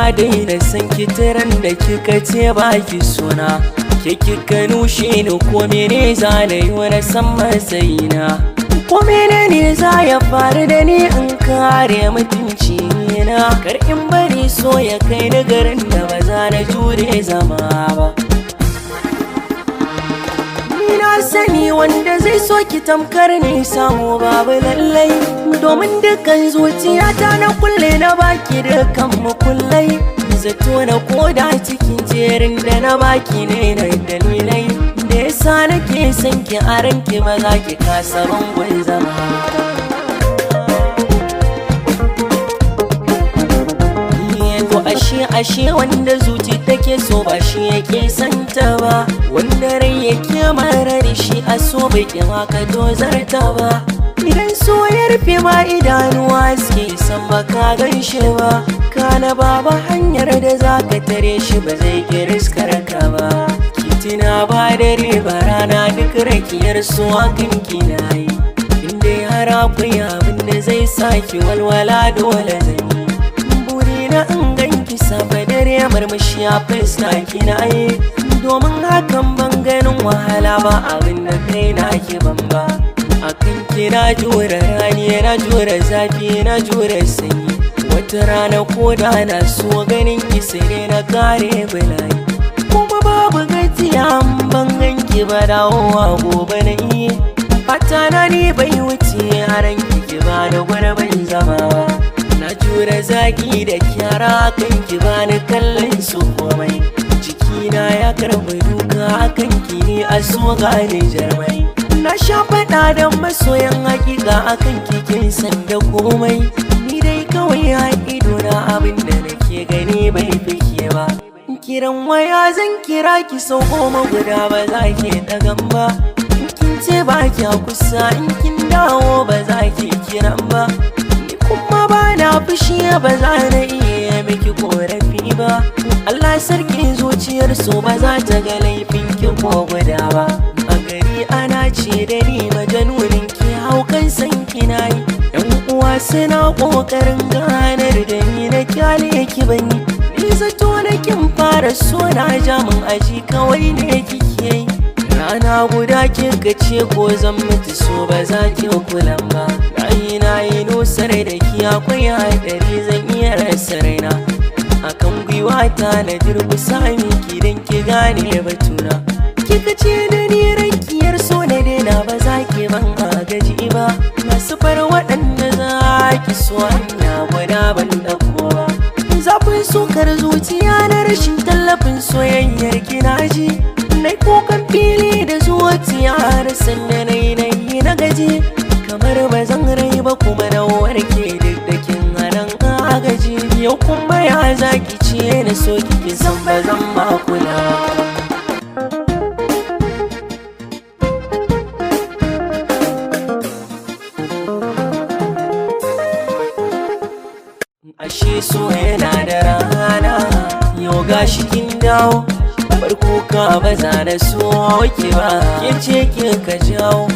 Na daina san kitiran da kika ce baki suna. Ke kika nushe ni, ko mene za na yi wani san matsayina? Ko mene za ya faru da ni in kare mutunci na? Kar in bari so ya kai ni garin da ba za na jure zama ba. Ni na sani wanda zai so ki tamkar ne samu babu lallai, domin dukkan zuciyata na kulle, na baki dukkan mukullai. Zato na koda cikin jerin da na baki ne na dalilai da yasa nake son ki a ranki, ba za ki kasa bangon zama. To ashe wanda zuci take so ba shi yake santa ba, wanda rai yake mara da shi a so bai kima ka tozarta ba. Idan so ya rufe ma idanuwa suke san baka gan shi ba, kana baba hanyar da za ka tare shi ba zai kiriskar ka ba. Kitina ba dare ba rana, duk rakiyar su akan kina yi. Inda har akwai abin da zai saki walwala, dole zan yi. Na in ganki safe dare, murmushi a fuska kina yi, domin hakan ban ganin wahala ba, abin da kai na ki ban ba. Akan ki na jure rani, na jure zafi, na jure sanyi. Wata rana ko da na so ganin ki, sai na kare bulayi. Kuma babu gajiya, ban ganki ba dawowa gobe na yi. Fata na ni bai wuce a ranki ki ba da gurbin zama ba. Na jure zaki da kyara kan ki, bani kallon su komai. Jikina ya karɓi duka akan ki ne, a so gane jarmai. Na sha faɗa da masoyan hakika akan kikin san da komai. Ni dai kawai a ido na abin da nake gani bai fike ba. Kiran waya zan kira ki sau 10 guda, ba za ki ɗagan ba. In kin ce ba kya kusa, in kin dawo ba za ki kiran ba. Kuma ba na fushi, ba za na iya miki korafi ba. Allah sarki, zuciyar so ba za ta ga laifin ki ko guda ba. A gari ana ce da ni majanunin ki, haukan san ki nayi. Yan uwa suna kokarin ganar da ni na kyale ki, banyi. Ni zato na kin fara so na, jamin aji kawai ne kike yi. Rana guda kika ce ko zan mutu so ba za ki kulan ba. Nayi nayi nusar da ki akwai haɗari, zan iya rasa raina. Akan gwiwata na durkusa miki don ki gane batuna. Kika ce da ni rakiyar so na daina, ba za ki ban agaji ba. Masu far waɗanda za ki so hanya guda ban ɗauko ba. Zafin sukar zuciya na rashin tallafin soyayyar kina ji. Na kukan fili da zuciya har sanda na yi na yi na gaji, kamar ba zan rai ba, kuma na warke duk da kin hanan agaji. Yau kuma ya zaki ce na so kiki san ba zan ma kula. Ashe so yana da rana, yau gashi kin dawo. Bar kuka, ba za na so ki ba, ke ce kika jawo.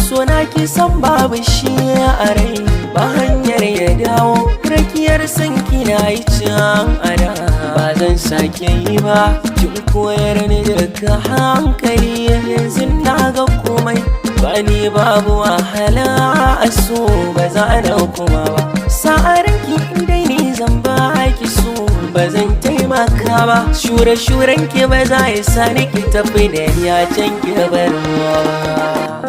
So na ki san babu shi a rai, ba hanyar ya dawo. Rakiyar san kina yi can ada, ba zan sake yi ba. Kin koyar ni daga hankali, yanzu na ga komai. Ba ni babu wahala a so, ba za na kuma ba. Sa'aranki dai ni zan ba ki so, ba zan taimaka ba. Shure-shuren ki ba za ya sa ni ki tafi da ni a can ki bar ba.